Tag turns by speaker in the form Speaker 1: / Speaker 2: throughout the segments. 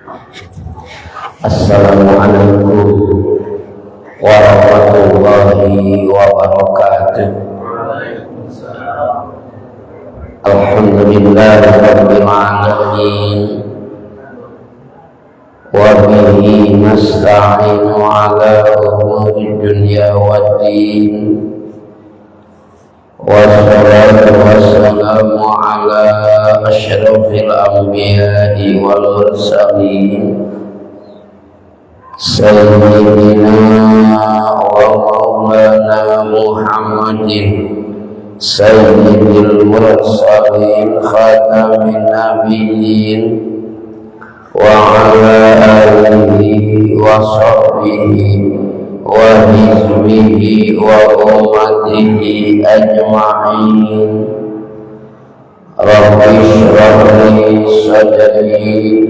Speaker 1: Assalamualaikum warahmatullahi wabarakatuh. Alhamdulillahi rabbil alamin, wa bihi nasta'inu ala umuri dunya waddin. Wassalatu wassalamu ala asyrafil anbiya'i wal mursalin, sayyidina wa maulana Muhammadin sayyidil mursalin khatamin nabiyyin, wa ala alihi wa sahbihi wa hizbihi wa ummatihi ajma'in. Rabbi shrah li sadri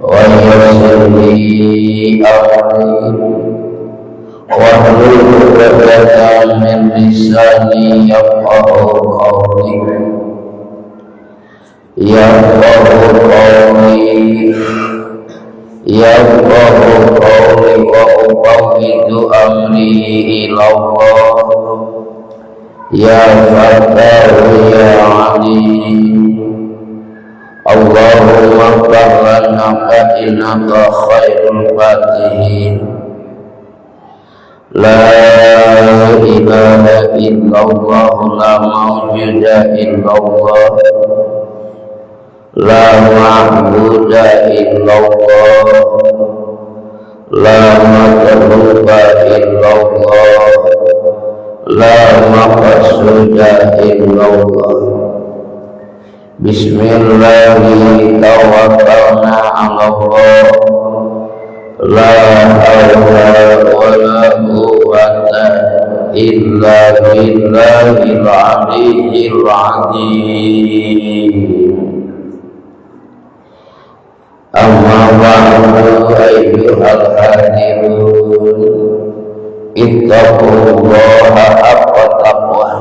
Speaker 1: wa yassir li amri wahlul 'uqdatam min lisani yafqahu qawli. Yafqahu qawli, yafqahu qawli, wa ufawwidu amri ila Allah. Ya Fattahu ya Alim. Allahumma ighfir lana fa innaka khairul fatihin. La ilaha illallah, la mawjuda illallah, la ma'buda illallah, la matluba illallah, la maqsuda illallah. Bismillahirrahmanirrahim. Tawakkalna 'ala Allah, la hawla wa la quwwata illa billahil aliyyil azim. Amma ba'du, ayyuhal hadirun, ittaqullaha haqqa taqwah.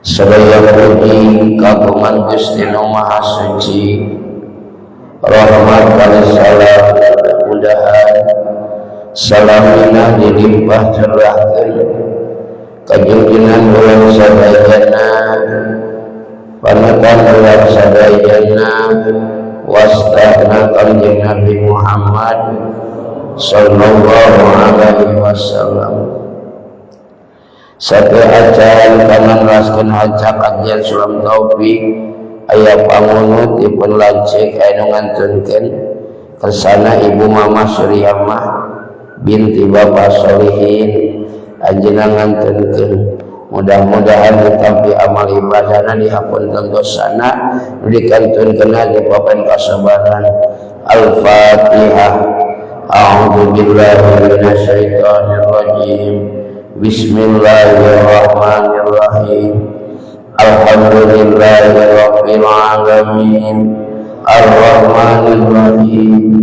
Speaker 1: Sadaya puji kagungan Gusti Nu Maha Suci, rahmat kali salam mudah-mudahan salamina dilimpah curahkeun ka junjungan urang sadayana, panutan urang sadayana, wastana Kanjeng Nabi Muhammad sallallahu alaihi wasallam. Satu acan kana neraskeun haca kajian sulam taufik, aya pangunut dipun lanceuk anu ngantunkeun kersana Ibu Mama Suryamah binti Bapak Solihin. Anjeunna ngantunkeun, mudah-mudahan ditampi amal ibadahna, dihapunten dosana, dikantunkeun di papan kasabaran. Al-Fatihah. A'udzu billahi minasyaitonir rajim. Bismillahirrahmanirrahim. Alhamdulillahi rabbil alamin, arrahmanir rahim,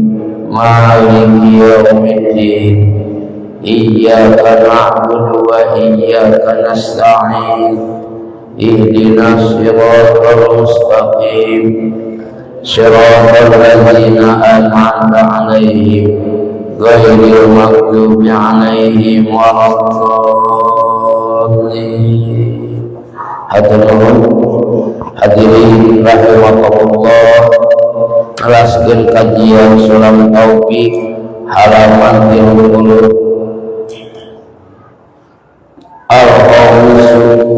Speaker 1: maliki yaumiddin. Iyyaka na'budu wa iyyaka nasta'in. Ihdinas siratal mustaqim, siratal ladzina an'amta 'alaihim, ghairil maghdubi 'alaihim waladdallin. Hadirin rahimakumullah, neraskeun kajian sulam taufik halaman 30. Al-Qawmisu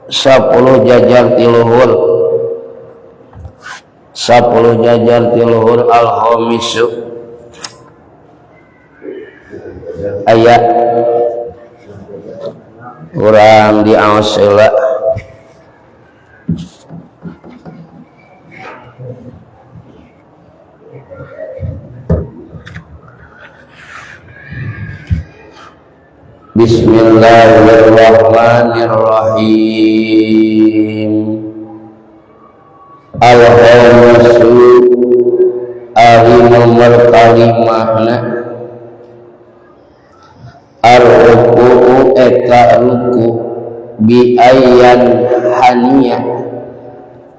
Speaker 1: 10 jajar tiluhur, 10 jajar tiluhur. Al-Khamisu ayat urang di Ausela. Bismillahirrahmanirrahim. Al-Khamisu ari nomor kalimahna. Ar-ruku'u eta ruku bi ayyan haniya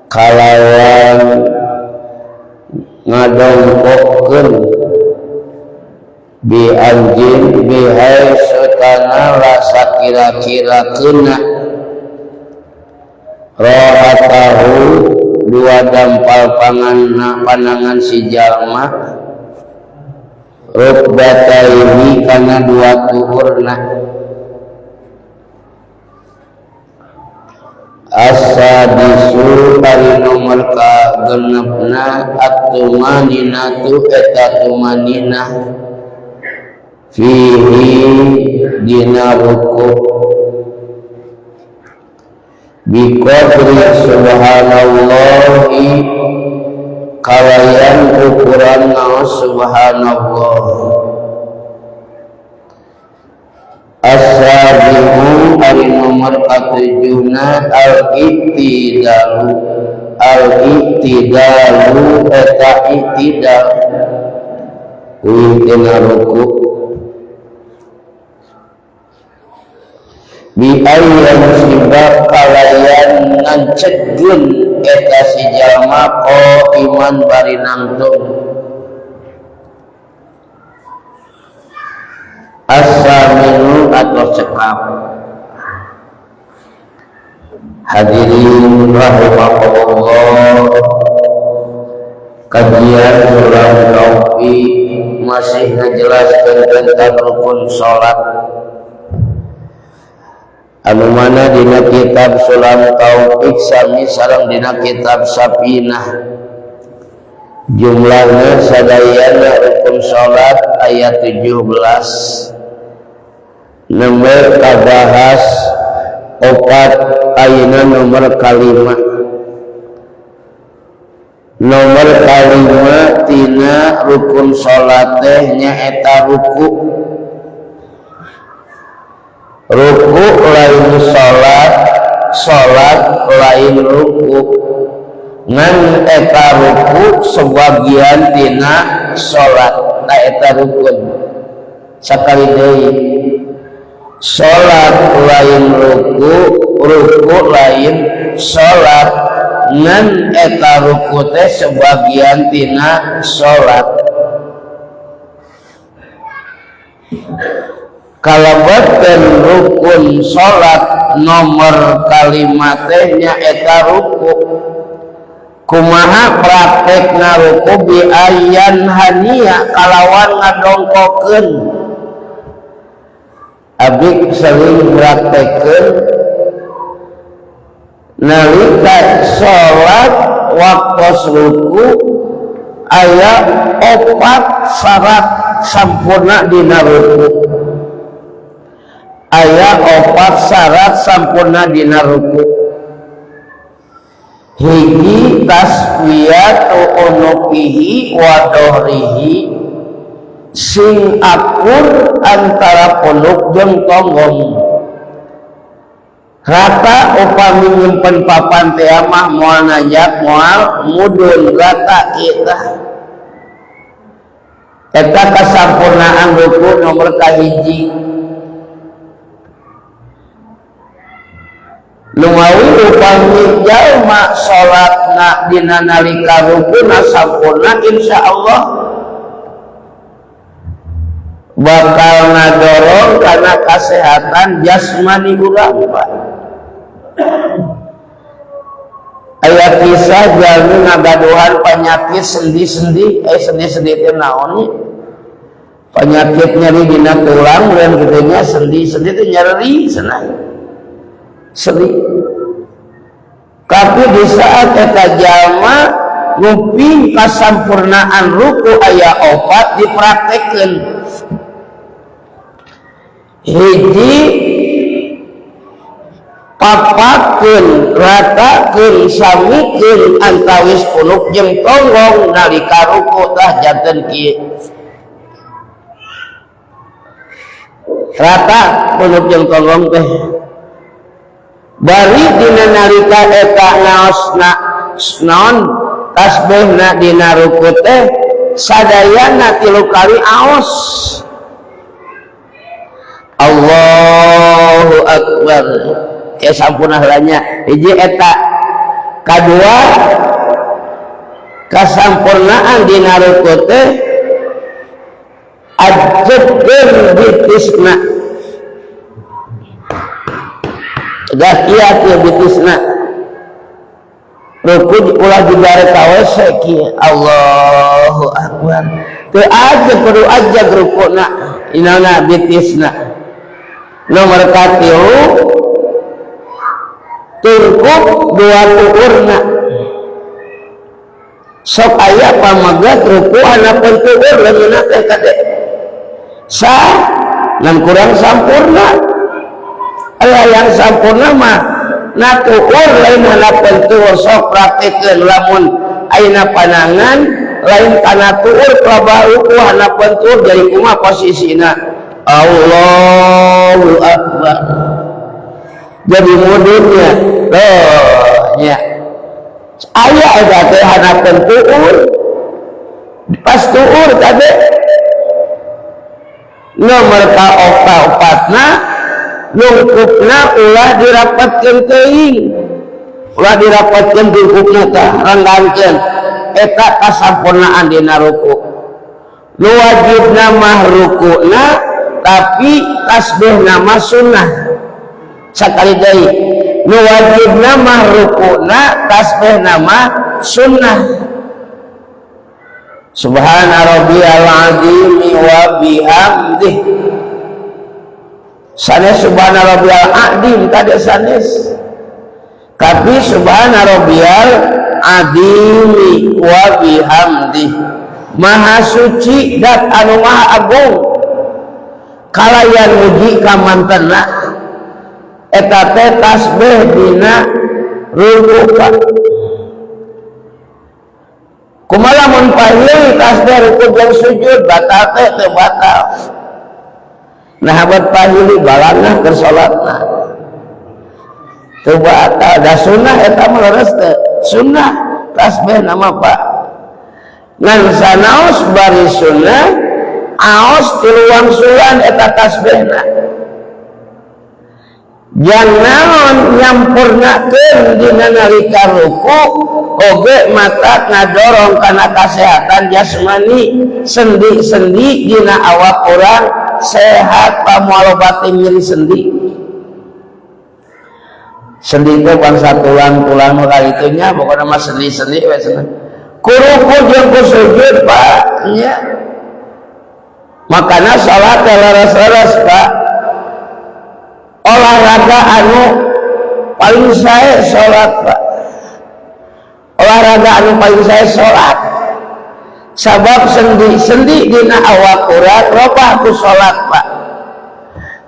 Speaker 1: kalawan ngadongkokeun bi anjin bi haisutana la sakira-kira keuna rohatahu dua dampal panangan si jalma rukbataini kana dua tuhurna. As-sadisu ari nomor kagenepna at-tumaninatu eta tumanina fihi dina ruku biqadri subhanallahi kalayan ukuran ngaos subhanallah. As-sabi'u ari nomor katujuhna al-i'tidalu al-i'tidalu eta i'tidal tina ruku bi ayyan sibab kalayan ngancegkeun eta si jalma iman bari nangtung. As-saminu atau cekap. Hadirin rahimakumullah, kajian Sulam Taufik masih ngejelaskan tentang rukun salat. Anu mana dina kitab Sulam Taufik sami sareng dina kitab Safinah. Jumlahnya sadayana rukun salat ayat 17. Nomor kabahas opat ayeuna nomor kalima. Nomor kalima tina rukun salat teh nyaeta ruku. Ruku lain salat, salat lain ruku. Ngan eta ruku sebagian tina salat, ta eta rukun. Sakali deui salat lain ruku, ruku lain salat. Ngan eta ruku teh sebagian tina salat. Kalabaten rukun salat nomor kalima teh nyaeta ruku. Kumaha praktekna ruku bi ayyan haniya kalawan ngadongkokeun. Abdi sering praktekkeun nalika salat waktos ruku aya opat syarat sampurna dina ruku. Aya opat syarat sampurna dina ruku. Hiji taswiyatu unuqihi wa dohrihi sing akur antara punuk jeung tonggong. Rata upami nyimpen papan teh mah moal nanjak moal mudun rata kita. Eta kasampurnaan ruku nomor kahiji. Lumawi upami jalma salatna dina nalika rukuna sampurna insyaallah bakal ngadorong karena kesehatan jasmani urang, Pak. Aya kisah jalmi ngagaduhan penyakit sendi-sendi, sendi-sendi teh naon? Penyakit nyeri dina tulang dan gitunya sendi-sendi teh nyeri cenah. Sendi. Tapi di saat eta jalma nguping kasampurnaan ruku aya opat dipraktekeun. Hiji papakeun, ratakeun, samikeun antawis punuk jeung tonggong nalika ruku tah janten kieu. Rata punuk jeung tonggong teh. Bari dina nalika eta ngaosna naon tasbihna dina ruku teh sadayana 3 kali aos. Allahu Akbar ya sampurna heula. Hiji eta. Kadua, kasampurnaan dina ruku teh ajegkeun bitisna, dah kieu kieu bitisna. Ruku ulah jigare ka WC kieu. Allahu Akbar, teu ajeg, kudu ajeg rukuna inana bitisna. Nomor katilu, tungkup dua tuurna. Sok aya pamegat ruku handapeun tuur leungeunna teh, kade sah nan kurang sampurna. Aya yang sampurna mah na tuur, lain handapeun tuur. Sok praktekeun, lamun ayeuna panangan lain kana tuur, pelabah ruku handapeun tuur, jadi kumaha posisina? Allahu Akbar, jadi mudunnya loh nya. Aya eta teh handapeun tuur, pas tuur tadi. Nomor ka opatna, lungkupna ulah dirapatkeun teuing, ulah dirapatkeun lungkupna tah, renggangkeun. Eta kasampurnaan dina ruku. Nu wajibna mah rukuna, tapi tasbihna mah sunnah. Sakali deui, nu wajibna mah rukuna, tasbihna mah sunnah. Subhana rabbiyal azim wa bihamdih, sanes subhana rabbiyal azim tadi, sanes, tapi subhana rabbiyal azim wa bihamdih, maha suci dat anu maha agung kalayan muji kamantena. Eta teh tasbih dina ruku, Pak. Kumaha lamun pahili tasbih ruku jeung sujud, batal teh? Teu batal. Nah, buat pahili balangna keur salatna teu batal, da sunnah eta mah. Leres teh sunnah tasbih nama, Pak. Ngan sanaos bari sunnah, aos tilu wangsulan eta tasbihna. Jang naon? Nyampurnakeun dina nalika ruku oge, mata ngadorong kana kesehatan jasmani, sendi-sendi dina awak urang sehat. Pamoal batin nyeri sendi, sendi itu bangsa tulang-tulang nu kitu nya, pokoknya mah sendi-sendi we cenah. Ku ruku jeung ku sujud, Pak, nya. Makana salat teh leres-leres, Pak, olahraga anu paling sae salat, Pak. Olahraga anu paling sae salat, sabab sendi-sendi dina awak urang robah ku salat, Pak.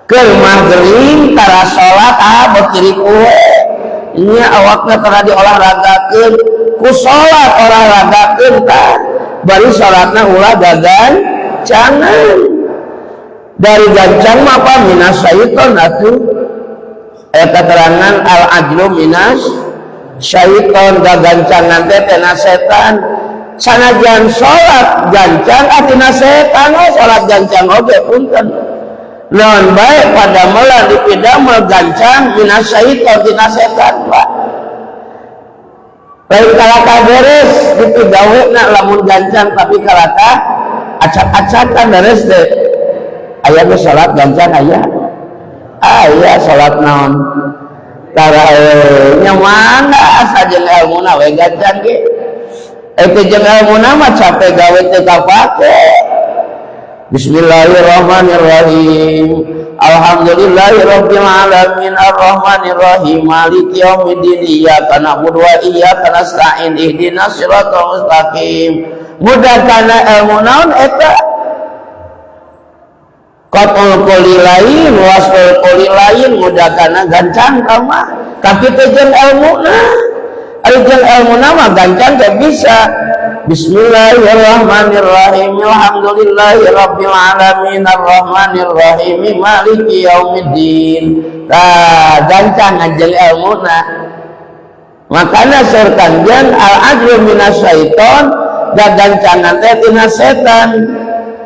Speaker 1: Keur mah gering, tara salat, ah, bekiri kue nya awakna tara diolahragakeun. Ku salat olahragakeun tah. Bari salatna ulah gagancangan. Dari gancang mah apa? Minas syaiton atuh. Aya keterangan al ajlu minas syaiton, gagancangan teh tina setan. Sanajan salat gancang, ah, tina setan. Oh, salat gancang oge punten, naon bae pada melan dipidamel gancang, minas syaiton, tina setan, Pak. Lain kalaka beres dipigawe na lamun gancang, tapi kalaka acak-acakan. Beres deh. Aya ge salat gancang, aya aya salat naon tara nya mangga, asa jeung ilmuna we gancang ge. Eta jeung ilmuna mah capek, gawe teu kapake. Bismillahirrahmanirrahim. Alhamdulillahirabbil alamin arrahmanirrahim maliki yaumiddin iyyaka na'budu wa iyyaka nasta'in ihdinas siratal mustaqim. Mudah kana ilmu naon eta? Qatul qoli lain, wasful qoli lain, mudah kana gancang mah, tapi teh jeung ilmuna. Ari jeung ilmuna mah gancang teh bisa. Bismillahirrahmanirrahim. Alhamdulillahirabbil alamin arrahmanirrahim maliki yaumiddin. Tah, gancang jeung ilmuna. Makanya saur Kanjeng al ajlu minasyaiton, gagancangan teh tina setan.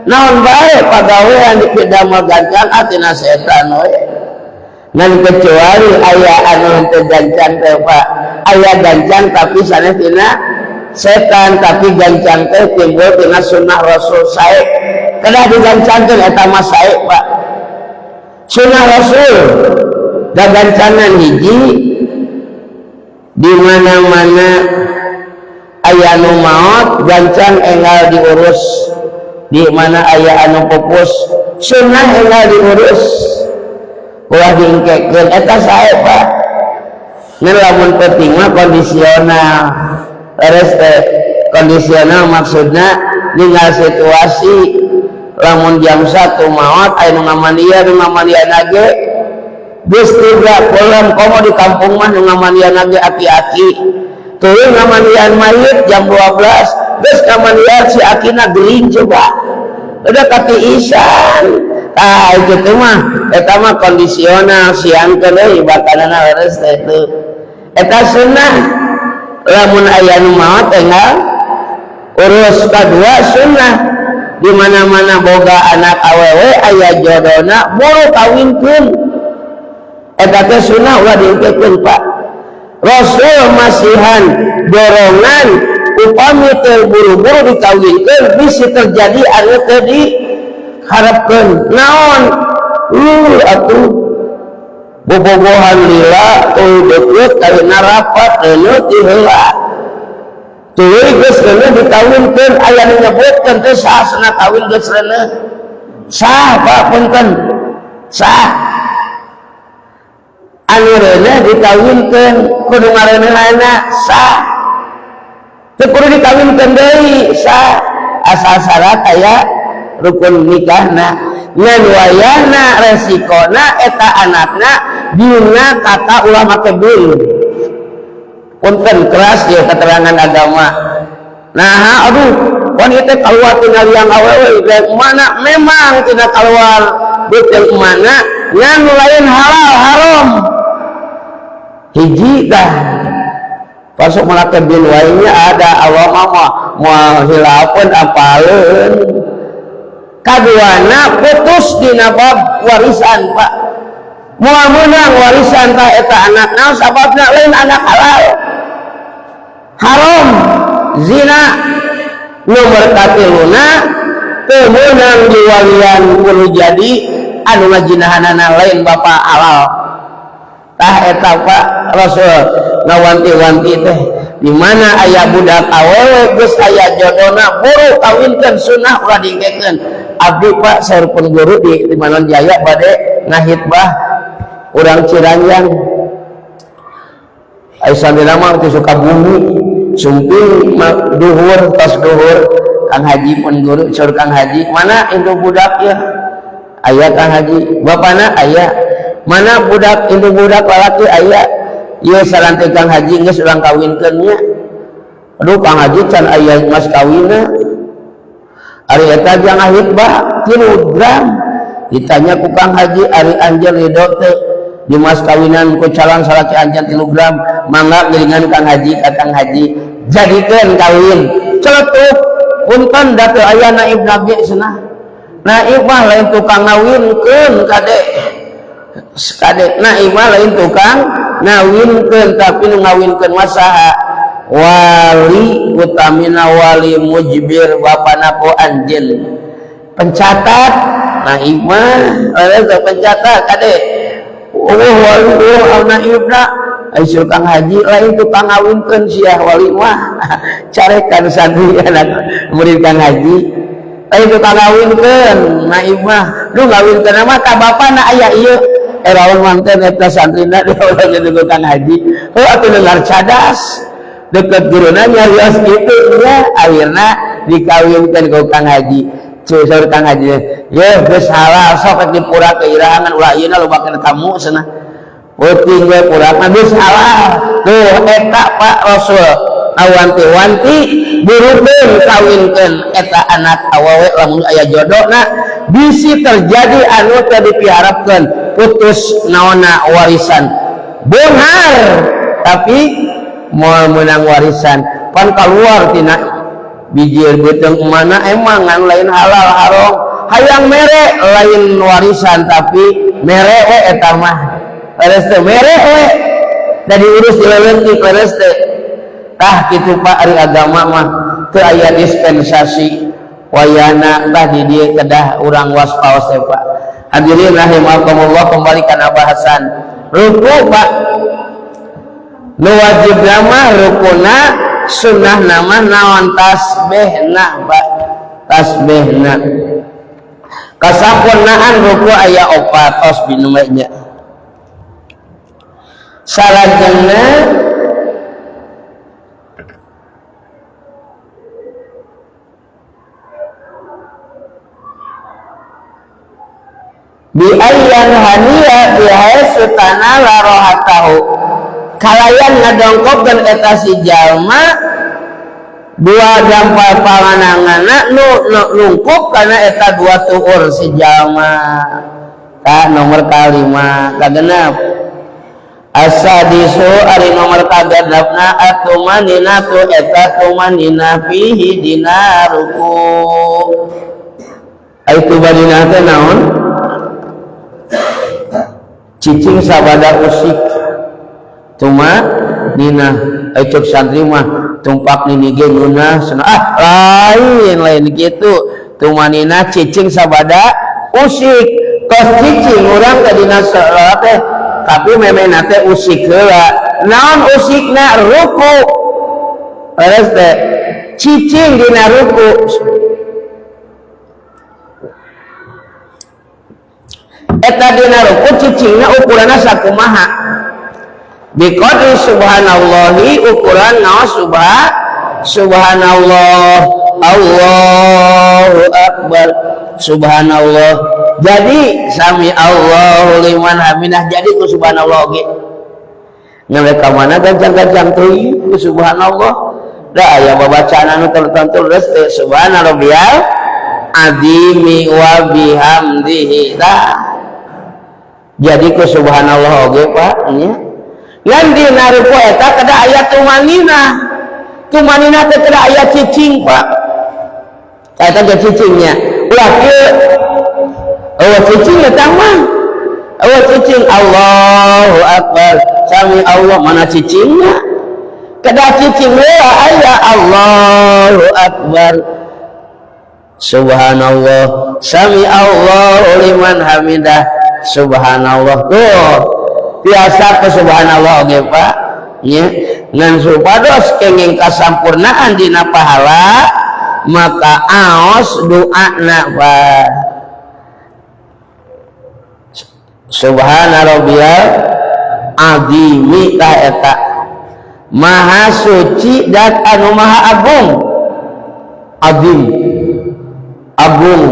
Speaker 1: Naon bae pagawean dipidamel gancang atina setan we. Ngan kecuali aya anu henteu gancang teh, Pak. Aya gancang tapi sanes tina setan, tapi gancang teh timbul tina sunnah Rasul sae. Kedah digancangkeun eta mah sae, Pak. Sunnah Rasul gagancangan hiji, di mana-mana aya anu maot gancang enggal diurus, di mana aya anu pupus sunnah enggal diurus, ulah diengkekeun, eta sae, Pak. Ngan lamun penting mah kondisional, leres teh. Kondisional maksudna ninggal situasi. Lamun jam 1 maot, aya nu ngamandian, nu ngamandian ge geus tiga kolam. Komo di kampung mah nu ngamandian ge aki-aki. Tuluy ngamandian mayit jam 12, geus ngamandian si akina gering, coba udah katiisan. Tah, kitu mah eta mah kondisional, siangkeun deui bakanana, leres teh. Itu eta sunnah, lamun aya nu maot enggal urus. Kadua, sunnah di mana-mana boga anak awewe aya jodona buru kawinkeun, eta teh sunnah, ulah diengkekeun, Pak. Rasul masihan dorongan, upami teu buru-buru dikawinkeun bisa terjadi anu teu diharapkeun. Naon? Atuh bobogohan lila tuluy deukeut, kawinna rapat, reuneuh ti heula, tuluy geus reuneuh dikawinkeun. Aya nu nyebutkeun teh sah cenah kawin geus reuneuh. Sah, Pak, punten, sah. Anu reuneuh dikawinkeun kudu ngareuneuhana, sah. Teu kudu dikawinkeun deui, sah, asal syarat aya rukun nikahna. Ngan wayahna resikona eta anakna dina kata ulah make bil. Punten, keras ya keterangan agama. Nah, aduh, pan ieu teh keluar tina liang awewe dari mana? Memang tidak keluar yang mana, ngan lain halal, haram. Hiji dah pasok make bil wae nya, ada Allah mah moal hilafeun apaleun. Kaduana, putus dina bab warisan, Pak. Moal meunang warisan tah eta anak. Naon sababna? Lain anak halal, haram, zina. Nomor katiluna, teu meunang diwalian kudu jadi anu ngajinahanana lain bapak halal. Tah, eta, Pak, Rasul ngawanti-wanti teh di mana aya budak awewe geus aya jodona buru kawinkeun, sunnah, ulah diengkekeun. Abdi, Pak, saurpun guru di Manon Jaya bade ngahitbah urang Ciranjang. Ai santri mah teu Sukabumi sumping duhur, tos duhur. Kang Haji pun guru, saur Kang Haji, "Mana indung budak ya?" "Aya, Kang Haji." "Bapana aya?" "Mana budak, indung budak lalaki?" "Aya." "Ieu saranti Kang Haji geus urang kawinkeun nya." "Aduh, Kang Haji, can aya mas kawinna." Ari eta jang ngahitbah 3 gram. Ditanya ku Kang Haji, "Ari anjeun ridho teu di mas kawinan ku calon salaki anjeun 3 gram?" "Mangga ngiringan Kang Haji ka Kang Haji, jadikeun kawin." Celetuk, punten, da teu aya naib nabi cenah. Naib mah lain tukang ngawinkeun, kade, kade. Naib mah lain tukang ngawinkeun, tapi nu ngawinkeun mah saha? Wali, utamina wali mujbir, bapana ku anjeun pencatat. Naib mah lain pencatat, kade. Oh, wali, oh, naibna. Ai Kang Haji lain tukang ngawinkeun sia wali mah. Carekan santri, anak murid Kang Haji, lain tukang ngawinkeun naib mah. Nu ngawinkeun mah ka bapana aya ieu. Erawan manten eta santrina dia ulah jadi Kang Haji. Oh, atuh dengar cadas deket guruna nyarios kitu nya, akhirna dikawinkeun ku Kang Haji. Cuy, saur Kang Haji, "Ye, geus halal, sok di pura keirahangan, ulah ayeuna loba kena tamu cenah. Peuting we pura geus halal." Tuh, eta, Pak, Rasul awanti-wanti burukeun kawinkeun eta anak awewe lamun aya jodona, bisi terjadi anu teu dipiharapkeun, putus naonna warisan. Beunghar tapi moal meunang warisan, pan keluar tina Bijil beuteung mana emang ngan lain halal haram. Hayang mere lain warisan tapi mere we eta mah. Leres teh mere we. Da diurus dileuleutkeun leres teh. Tah kitu Pak ari agama mah teu aya dispensasi wayana tah di dieu kedah urang waspaos teh Pak. Hadirin rahimakumullah, kembali kana bahasan ruku Pak. Nu wajib nama rukuna, sunnah nama naon tasbihna Pak. Tasbihna. Kasampurnaan ruku aya opat tos binumnya. Salajengna bi ayyan haniya bi haitsu tanala rohatahu. Kalayan ngadongkopkeun eta si jalma dua dampal pangananganna nu nungkup kana eta dua tuur si jalma. Tah nomor kalima kagenep. Asadisu ari nomor kagenepna atumanina tu eta tumanina fihi dina ruku. Ai tumanina teh naon? Cicing sabada usik. Tuma nina ai cek santri mah tumpak nini ge ngeunah cenah. Ah lain lain kitu. Tumanina cicing sabada usik. Tos cicing urang teh dina salat teh tapi memehna teh usik heula. Naon usikna? Ruku. Leres teh cicing dina ruku. Eta dina ruku cicingna ukuranna sakumaha? Biqadri subhanallahi ukuran naon subhanallah Allahu akbar subhanallah. Jadi sami Allahu liman hamidah jadi ku subhanallah oge. Ngan ka mana gancang-gancang teuing ku subhanallah. Da aya babacaan anu tertentu geus teh subhana rabbiyal azimi wa bihamdihi. Tah jadi ku subhanallah oge Pak nya. Ngan dina ruku eta kada aya tumanina. Tumanina teh kada aya cicing Pak. Eta ge cicingnya. Ulah kieu. Eueuh cicing eta mah. Eueuh cicing Allahu akbar. Sami Allah mana cicingna? Kada cicing heula aya Allahu akbar. Subhanallah. Sami Allahu liman hamidah. Subhanallah. Tuh. Biasa ke subhanallah oge Pak nya. Ngan supados kenging kasampurnaan dina pahala maka aos doana Pak. Subhana rabbiyal azimi tah eta maha suci dan anu maha agung. Azim agung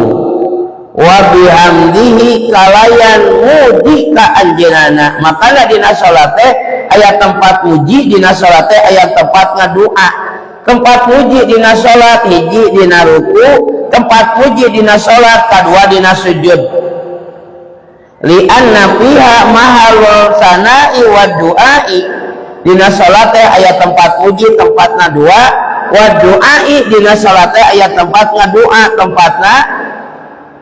Speaker 1: wa bihamdihi kalayan muji ka anjeunna. Makana dina salat teh aya tempat muji, dina salat teh aya tempat ngadua. Tempat muji dina salat hiji dina ruku, tempat muji dina salat kadua dina sujud. Li anna fiha mahalul sana'i wa du'ai. Dina salat teh aya tempat muji, tempatna dua, wa du'ai dina salat teh aya tempat ngadua, tempatna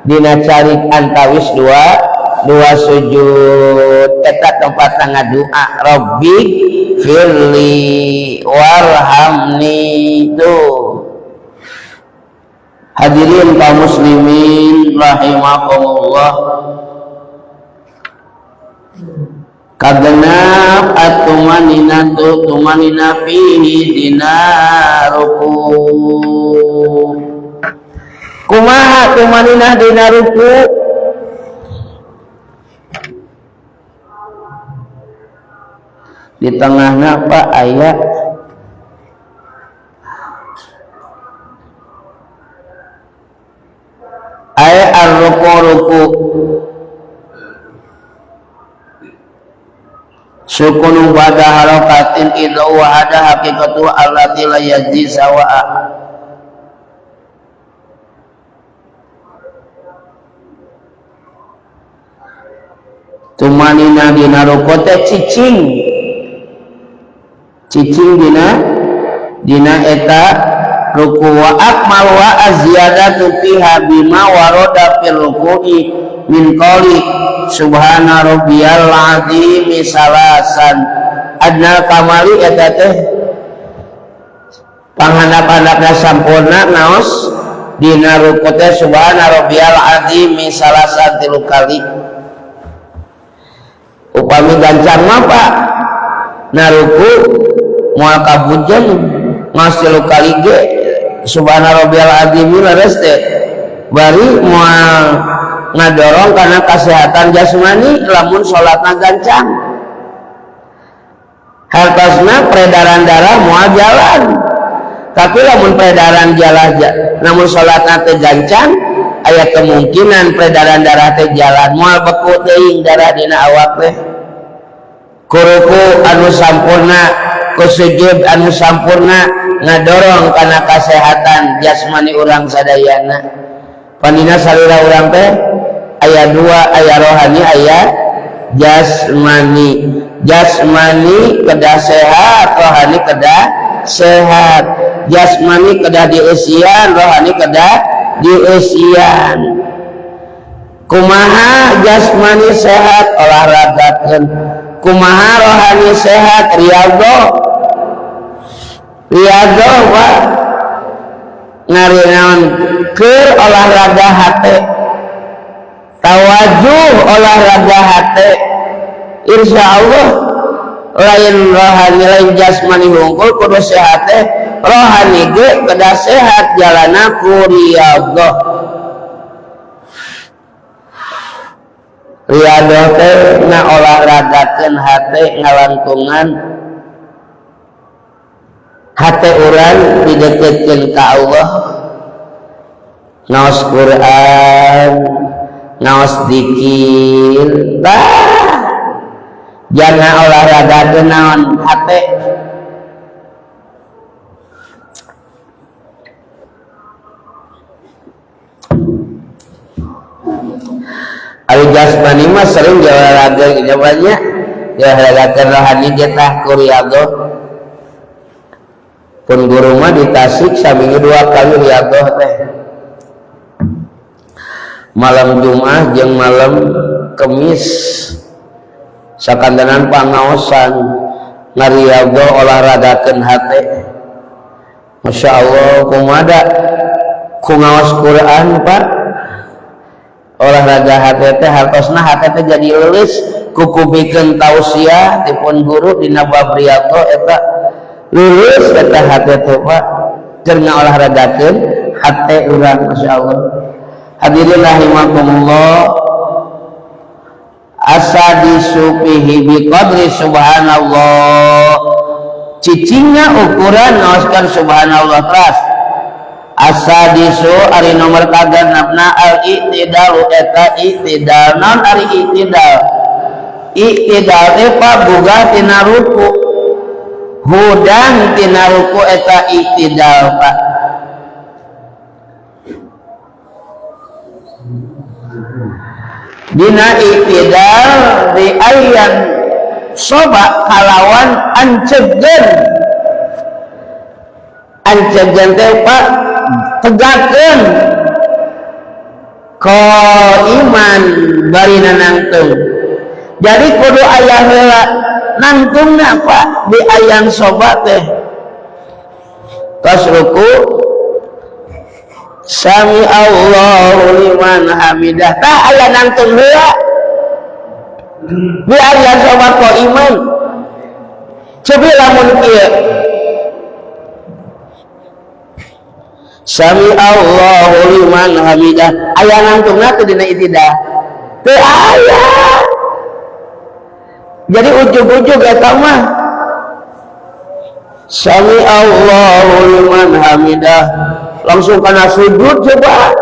Speaker 1: dina carik antawis dua sujud. Eta tempatna ngadua Rabbi firli warhamni. Tuh hadirin kaum muslimin rahimakumullah, kagenap atumanina tu tumanina fihi dina ruku. Kumaha tumanina dina ruku? Di tengahna Pak aya aya ar-ruku ruku sukunu bada harakatin idza wahada haqiqatu allati la yaji sawa'a. Tumanina dina ruku teh cicing, cicing dina eta Ruku wa akmal wa aziyadatu fiha bima warada fil ruku'i min qawli subhana rabbiyal azim salasan. Adnal kamali eta teh panghandap-handapna sampurna naos dina ruku teh subhana rabbiyal azim salasan 3 kali. Upami gancang mah Pak na ruku moal kabujen ngaos 3 kali ge subhana rabbiyal azim leres teh bari moal ngadorong karena kesehatan jasmani lamun salatna gancang. Hartosna peredaran darah moal jalan, tapi lamun peredaran jalan namun salatna teh gancang aya kemungkinan peredaran darah teh jalan moal beku teuing darah dina awak teh. Kuruku anu sampurna, ku sujud anu sampurna ngadorong kana kasehatan jasmani urang sadayana. Panina salira urang teh aya dua, aya rohani aya jasmani. Jasmani kedah sehat, rohani kedah sehat. Jasmani kedah dieusian, rohani kedah dieusian. Kumaha jasmani sehat olahragakeun, kumaha rohani sehat riyadhah. Riyadhah Pak ngarinaon keur olahraga hate, tawajuh olahraga hate. Insya Allah lain rohani lain jasmani hungkul kudu sehat teh, rohani ge kedah sehat jalana ku riyadhah. Riyadhah teh na olahragakeun hate, ngalangkungan hate urang dideketkeun ka Allah, ngaos Quran, ngaos zikir, tah jangan olahraga naon hate. Ari jasmani mah sering diolahraga banyak, diolahraga rohani ge tah ku riyadhah. Pun guru mah di Tasik saminggu 2 kali riyadhah teh. Malam Jumat jeung malam Kemis sakantenan pangaosan ngariyadhah olahragakeun hate. Masya Allah kumada ku ngaos Quran Pak, olahraga hate teh hartosna hate teh jadi leuleus kukupikeun tausiah dipun guru dina bab riyadhah eta lulus eta hate teh Pak, keur ngaolahragakeun hate urang. Masya Allah. Hadirin rahimakumullah, asadisu fihi biqadri subhanallah, cicingna ukuran ngaoskeun subhanallah teras. Asadisu ari nomor kagenepna al-i'tidalu eta i'tidal. Naon ari i'tidal? I'tidal teh Pak boga tina ruku, hudang tina ruku eta i'tidal Pak. Dina i'tidal di ayan soba kalawan ancegeun. Ancegeun teh Pak tegakeun qaiman bari nangtung. Jadi kudu aya heula nangtungna Pak di ayang soba teh. Tos ruku sami Allahu liman hamidah, tah aya nangtung heula di ayang soba qaiman. Cobi lamun kieu sami Allahu liman hamidah, aya nangtungna teh dina i'tidal teu aya. Jadi ujug-ujug eta mah sami Allahu liman hamidah langsung kana sujud. Coba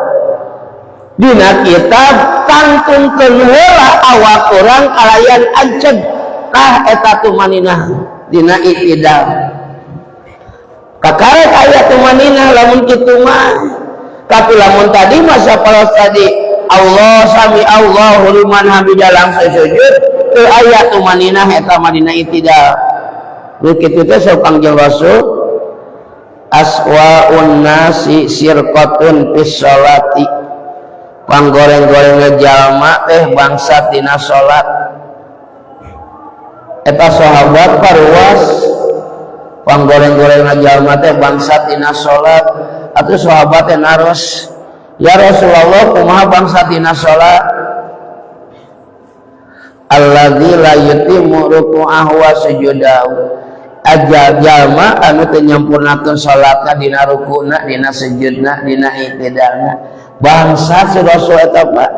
Speaker 1: dina kitab tangtungkeun heula awak urang kalayan anceg, tah eta tumaninah dina i'tidal. Kakarek aya tumaninah lamun kitu mah. Tapi lamun tadi masa palos tadi Allah sami Allahu liman hamidah langsung sujud teu aya tumaninah eta mah dina i'tidal. Nu kitu teh sok Kangjeng Rasul Aswaun nasi sirqatun fis sholati, panggoreng-gorengna jalma teh bangsat dina salat. Eta sahabat paruas, panggoreng-gorengna jalma teh bangsat dina salat. Atuh sahabat teh naros, "Ya Rasulullah, kumaha bangsat dina salat?" Alladzi la yutimmu ruku'ahu wa sujudahu, aja jalma anu teu nyampurnakeun salatna dina rukuna, dina sujudna, dina i'tidalna. Bangsat si Rasul eta, Pak.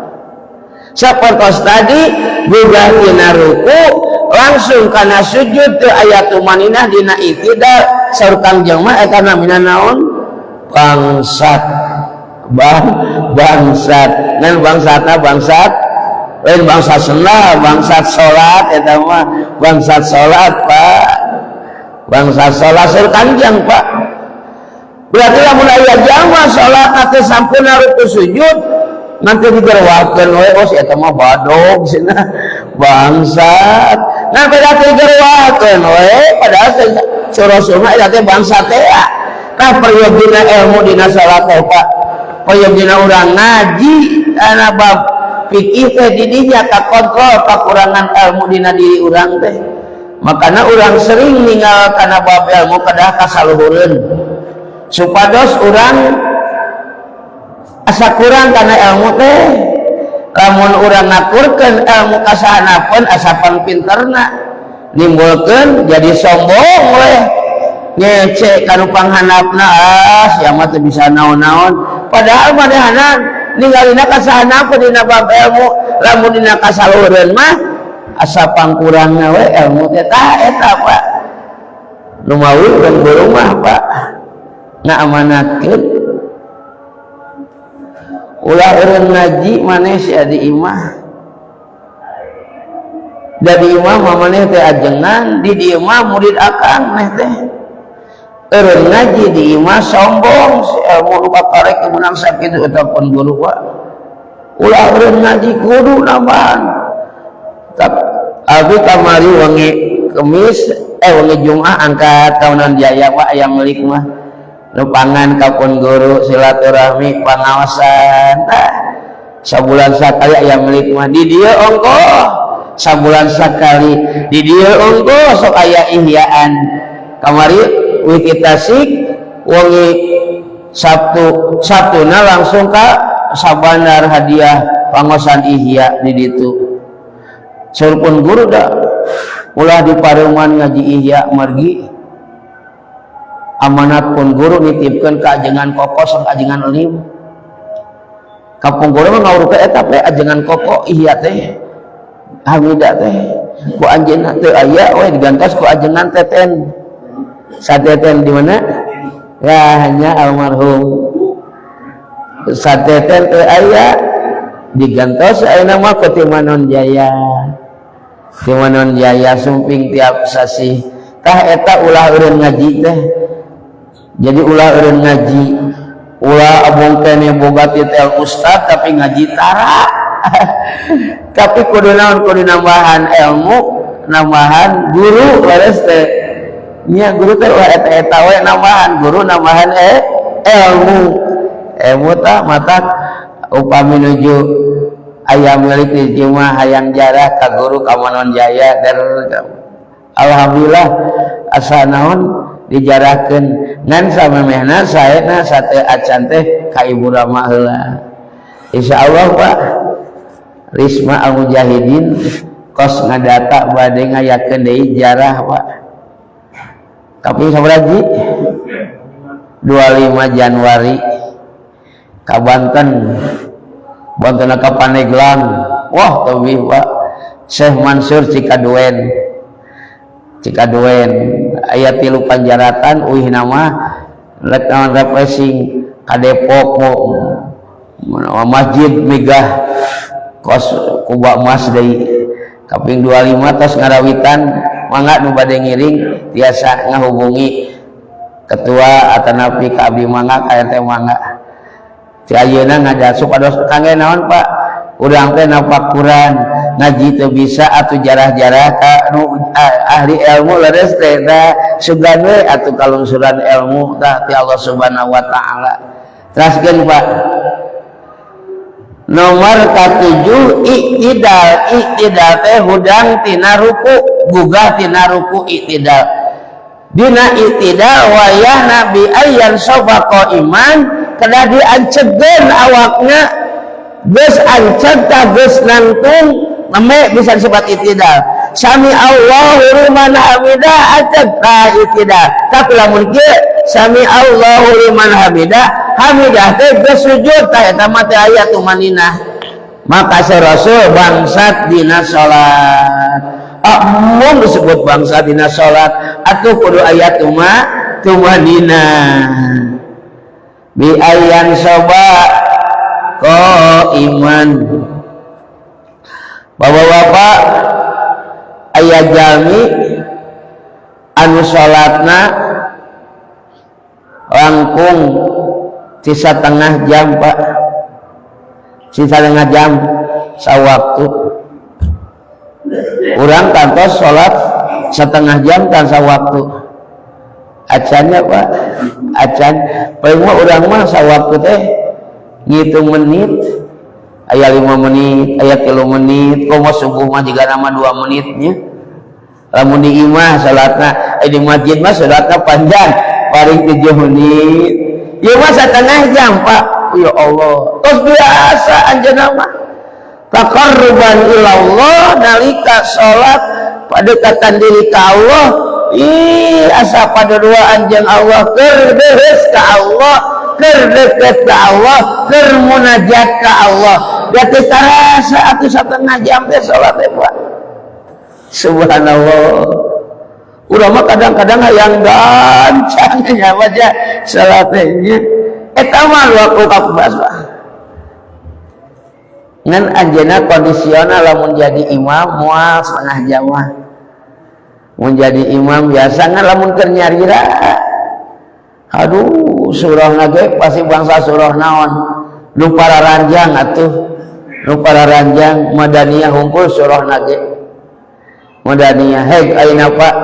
Speaker 1: Sapertos tadi, gugah dina ruku langsung kana sujud, teu aya tumaninah dina i'tidal, saur Kangjeng mah eta namina naon? Bangsat. Bang bangsat ngan bangsatna bangsat lain bangsat sendal, bangsat salat. Eta mah bangsat salat, Pak, bangsat salat saur Kangjeng, Pak. Berarti lamun aya jalma salat teh sampurna ruku sujud, nanti digerwakeun we, "Oh, si eta mah badog cenah, bangsat." Nah, beda digerwakeun we, padahal saur Rasul mah eta teh bangsat teh. Tah, peryogina ilmu dina salat teh, Pak, peryogina urang ngaji ana bab fikih teh di dinya kakontrol kakurangan ilmu dina diri urang teh. Makana urang sering ninggal kana bab ilmu, kedah kasaluhureun supados urang asa kurang kana ilmu teh. Lamun urang ngakurkeun ilmu kasahanapun, asa pangpinterna, nimbulkeun jadi sombong weh, ngece kanu panghandapna, "Ah, sia mah teu bisa naon-naon." Padahal manehna ninggalina kasahanapun dina bab ilmu. Lamun dina kasaluhureun mah asa pangkurangna we ilmu teh. Tah, eta, Pak, nu mawi urang guru mah, Pak, ngaamanatkeun ulah eureun ngaji. Maneh sia di imah, da di imah mah maneh teh ajengan, di dieu mah murid akang. Maneh teh eureun ngaji di imah sombong, si ilmu nu kakarek menang sakitu. Eta pun guru, Pak, ulah eureun ngaji, kudu nambahan. Abi kamari wengi Kemis, eh, wengi Jumat angkat tahunan jaya, Pak. Aya milik mah nupangan ka pun guru, silaturahmi, pangaosan. Tah, sabulan sakali aya milik mah di dieu ongkoh, sabulan sakali di dieu ongkoh sok aya ihyaan. Kamari wiki Tasik wengi Sabtu, Sabtuna langsung ka Sabandar, hadiah pangosan ihya di ditu. Saur pun guru, da ulah di pareuman ngaji ihya, margi amanat pun guru nitipkeun ka ajengan koko sareng ajengan elim. Kapung guru mah ngawurkeun eta teh ajengan koko ihya teh, Hamida teh, ku anjeunna teu aya we, digantos ku ajengan teten sateten di mana ya, hanya almarhum sateten teu aya, digantos ayeuna mah ku Timanon Jaya. Timanon Jaya sumping tiap sasih. Tah, eta ulah eureun ngaji teh. Jadi ulah eureun ngaji, ulah abong kene boga titel ustad tapi ngaji tara. Tapi kudu naon? Kudu nambahan ilmu, nambahan guru. Leres teh nya, guru teh ulah eta-eta we, nambahan guru, nambahan ilmu, ilmu. Tah, matak upami nuju aya milik di mah hayang jarah ka guru ka Manon Jaya dan alhamdulillah asa naon dijarahkeun. Ngan samemehna saena sate acan teh ka Ibu Rama heula. Insyaallah, Pak, Risma Al Mujahidin kos ngadata bade ngayakeun deui jarah, Pak. Tapi sabaraha? 25 Januari ka Banten, Banten ka Pandeglang. Wah, tebih, Pak. Syekh Mansur Cikaduen, Cikaduen aya tilu panjaratan. Uih nama rek naon, refreshing ka Depok, Masjid Megah kos Kuba Mas deui. Kaping 25 tos ngarawitan. Mangga nu bade ngiring tiasa ngahubungi ketua atanapi ka abdi, mangga ka RT, mangga. Ti ayeuna ngajak supados kangge naon, Pak? Urang teh napakuran. Ngaji teu bisa atuh jarah-jarah ka nu ahli ilmu, leres teh. Tah, sugan we atuh kalungsuran ilmu tah ti Allah Subhanahu wa Taala. Teraskeun, Pak. Nomor katujuh, iktidal. Iktidal teh hudang tina ruku, gugah tina ruku iktidal. Dina iktidal wayahna bi an yanshoba qoiman, kedah diancegkeun awakna. Geus anceg tah, geus nangtung, nembe bisa disebut iktidal. Sami Allahu liman hamidah, anceg, tah iktidal. Tapi lamun kieu, sami Allahu liman hamidah, hamidah teh geus sujud, tah eta mah teh aya tumaninah. Maka Rasul bangsat dina salat. Mun disebut bangsat dina salat atuh kudu aya tumaninah. Bi an yanshoba qoiman. Bapak-bapak, aya jalmi anu salatna langkung 3,5 jam, Pak, 3,5 jam sawaktu. Urang kantos sholat setengah jam kan sawaktu acannya, Pak? Acan. Paling mah urang mah sawaktu teh ngitung menit, aya 5 menit, aya 3 menit. Komo subuh mah juga nama 2 menitnya lamun di imah salatna. Di masjid mah salatna panjang, paling 7 menit. Ya mah setengah jam, Pak. Ya Allah, terus biasa anjeunna mah taqarruban ilallah. Nalika salat padekatan diri ka Allah. Ih, asa pada dua anjeun Allah, keur dehes ka Allah, keur deket ka Allah, keur munajat ka Allah. Berarti tarasa atuh setengah jam teh salat teh, Pak. Subhanallah. Urang mah kadang-kadang hayang gancang nya baca salat teh nya. Eta mah waktu kapas, Pak. Ngan anjeunna kondisional, lamun jadi imam moal setengah jam mah. Mun jadi imam biasa, ngan lamun keur nyarira, aduh, surahna ge pasti bangsa surah naon nu pararanjang atuh, nu pararanjang madaniyah hungkul surahna ge madaniyah. Heg ayeuna, Pak,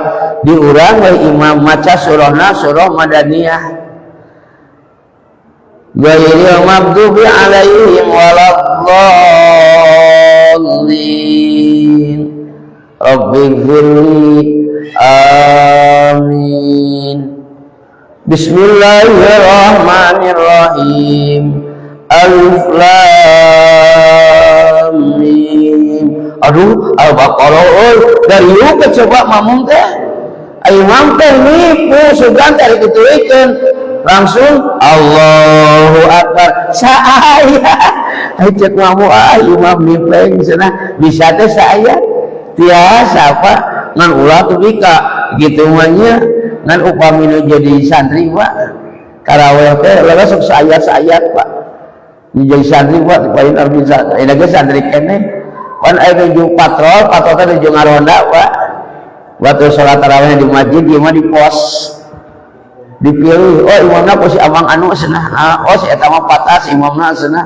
Speaker 1: di urang we imam maca surahna surah madaniyah. Ghairil maghdubi alaihim waladdallin. Rabbighfirli, amin. Bismillahirrahmanirrahim. Alif Lam Mim. Aduh, Al-Baqarah euy, dari yuk coba makmum teh. Imam teh nipu sugan teh ditulikeun langsung Allahu Akbar saaya. Ai cek mamu, ah, imam nipeng cenah, bisa teh saaya tiasa, Pak. Ngan ulah tuh bika gitu mah nya. Ngan upami nu jadi santri, Pak, karaweh teh leres sok saayat-saayat, Pak. Jadi santri, Pak, paling bisa ini ge santri keneh pan. Aya nuju patrol, patrol teh nuju ngaronda, Pak. Waktu sholat tarawih di masjid, ieu mah di pos dipilih. Oh, imamna ku si amang anu cenah. Oh, si eta mah patas imamna cenah.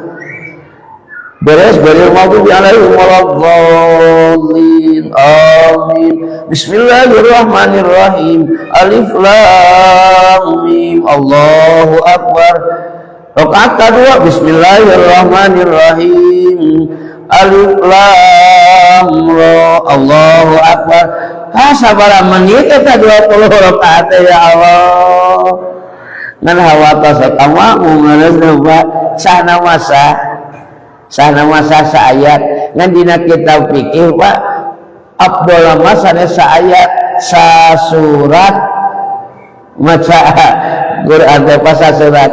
Speaker 1: Beres ghairil maghdubi alaihim waladdallin, amin. Bismillahirrahmanirrahim. Alif Lam Mim. Allahu Akbar. Rakaat kedua, bismillahirrahmanirrahim. Alif Lam Ra. Allahu Akbar. Ha, sabaraha menit eta 20 rakaat, ya Allah? Ngan hawa tos eta mah geus, Pak. Sahna masa, sahna masa saayat. Ngan dina kitab fikih, Pak, afdol mah sanes saayat, sasurat. Maca Quran teh pas surat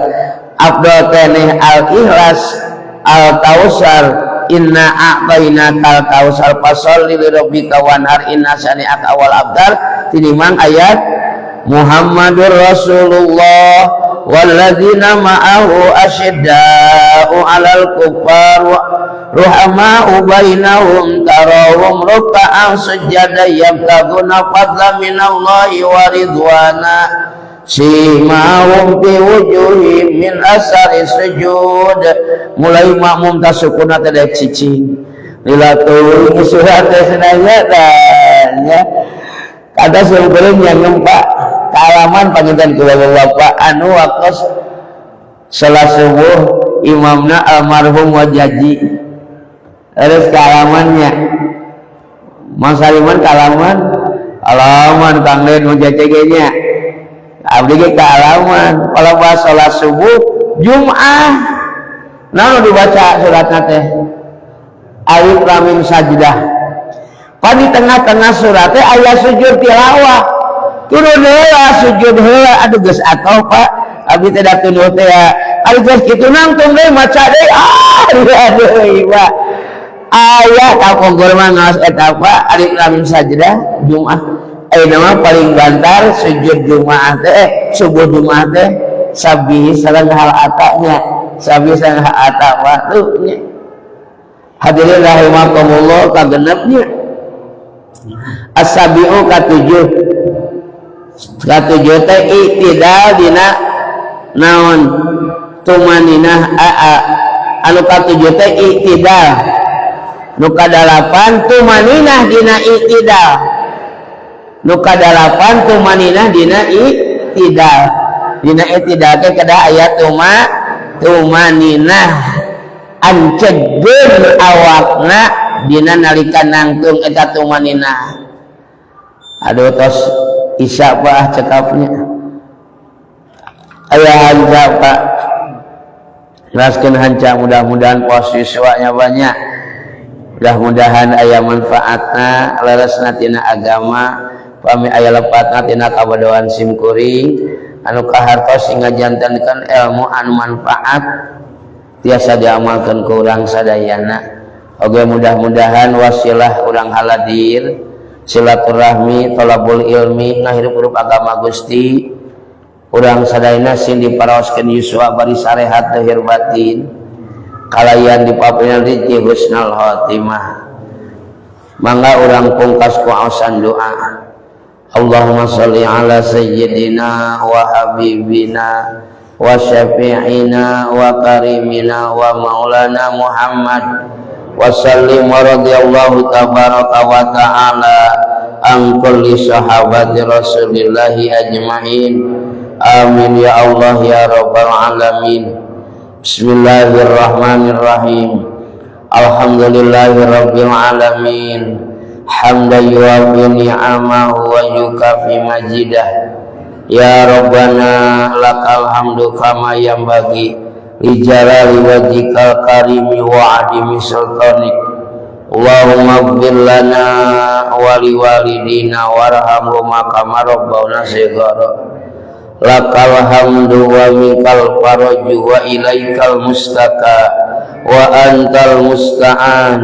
Speaker 1: afdol keneh Al-Ikhlas, Al-Kausar, inna a'tainakal kausar, fasholli li rabbika wanhar, inna syani'aka wal abtar, tinimbang ayat Muhammadur Rasulullah walladzina ma'ahu asyidda'u 'alal kuffar ruhama'u bainahum tarahum ruk'an sujada yabtaguna fadlan minallahi wa ridwana simahum fi wujuhihim min asari sujud. Mulai makmum tasukuna teh cicing. Lila teuing surat teh cenah nya. Kata sim kuring yang nempak kaalaman panginten ku bapak anu waktu salat subuh imamna almarhum Wajaji. Terus kaalamannya Mang Saliman, kaalaman alaman Kang Den Wajaji nya, abdi ge kaalaman kalau pas salat subuh Jum'ah. Nah, dibaca suratna teh Alif Lam Mim Sajdah. Pan di tengah-tengah suratnya aya sujud tilawah, turun heula, sujud heula. Aduh, geus atoh, Pak, abdi teh da tunduh teh ya. Aduh, geus kitu nangtung deui, maca deui. Ah, aduh, Pak, aya kapungkur mah ngaos eta, Pak, Alif Lam Mim Sajdah Jumat. Ayeuna mah paling bantar sujud Jumat teh, eh, subuh Jumat teh sabih sareng hal atanya, sabih sareng hal ata waktu nya. Hadirin rahimakumullah, kagenepnya as-sabi'u katujuh. Katujuh teh i'tidal dina naon? Tumaninah. A anu katujuh teh i'tidal, nu kadalapan tumaninah dina i'tidal, nu kadalapan tumaninah dina i'tidal. Dina i'tidal teh kedah aya tumaninah, ancegeun awakna dina nalika nangtung eta tumaninah. Aduh, tos isya, Pak, cekapnya aya hanca, Pak. Jelaskeun hanca, mudah-mudahan pos siswanya banyak, mudah-mudahan aya manfaatna, leresna tina agama. Pami aya lepatna tina kabodohan sim kuring, anu kahartos sehingga jantankan ilmu anu manfaat tiasa diamalkan ku urang sadayana. Oke, mudah-mudahan wasilah urang haladir silaturahmi, tolabul ilmi, ngahirup-hirup agama Gusti, urang sadayana sing diparaoskeun yuswa bari sarehat lahir batin, kalayan dipapina rizki husnul khotimah. Mangga urang pungkas ku aosan doa. Allahumma salli ala sayyidina wa habibina wa syafi'ina wa karimina wa maulana Muhammad wa sallim, wa radhiyallahu tabaraka wa ta'ala an kulli sahabati rasulillahi ajma'in. Amin ya Allah ya rabbal alamin. Bismillahirrahmanirrahim. Alhamdulillahi rabbil alamin, hamdan yuwafi ni'amahu wa yukafi majidah. Ya Rabbana lakal hamdu kama yanbaghi li jalali wajhikal karimi wa adimi sultanik. Allahumma ighfir lana wa liwalidina warhamhuma kama rabbawna shighara. Lakal hamdu wa minkal faraju wa ilaikal mustaka wa antal musta'an,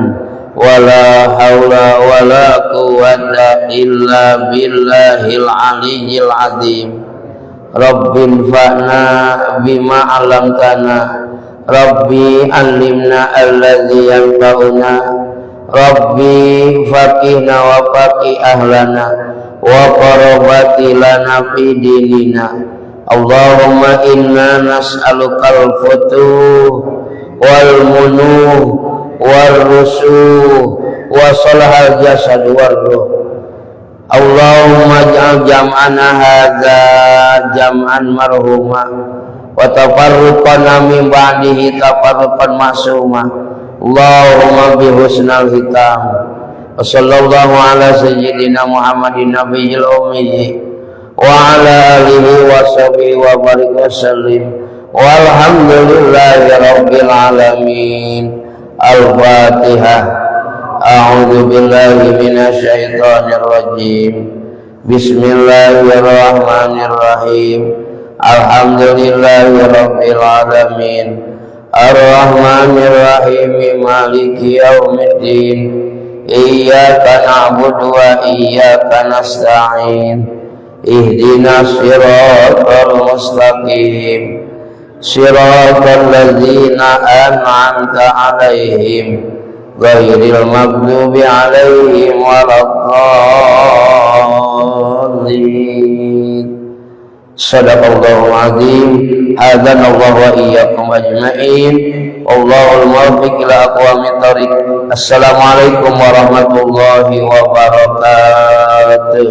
Speaker 1: wala haula wala quwwata illa billahil aliyyil azim. Rabbin fa'na bima 'allamtana, Rabbi allimna alladzi yanfa'una, Rabbi faqihna wa faqih ahlana wa qarabati lana fi dinina. Allahumma inna nas'alukal futuh wal munuh wal rusuh wa salahal jasad war ruh. Allahumma ij'al jam'ana hadza jam'an marhuma wa tafarruqana min ba'dihi tafarruqan ma'suma. Allahumma bi husnal hitam. Wa sallallahu ala sayyidina Muhammadin nabiyil ummi wa ala alihi wa sahbihi wa barik wa sallim, walhamdulillahi rabbil alamin. Al-Fatihah. A'udzu billahi minasyaitonir rajim. Bismillahirrahmanirrahim. Alhamdulillahi rabbil alamin. Arrahmanir rahim, maliki yaumiddin. Iyyaka na'budu wa iyyaka nasta'in. Ihdinas siratal mustaqim. Siratal ladzina an'amta 'alaihim ghairil maghdubi 'alaihim waladdallin. Sadaqallahul azim. Hadanallahu wa iyyakum ajma'in. Wallahul muwaffiq ila aqwamit thariq. Assalamualaikum warahmatullahi wabarakatuh.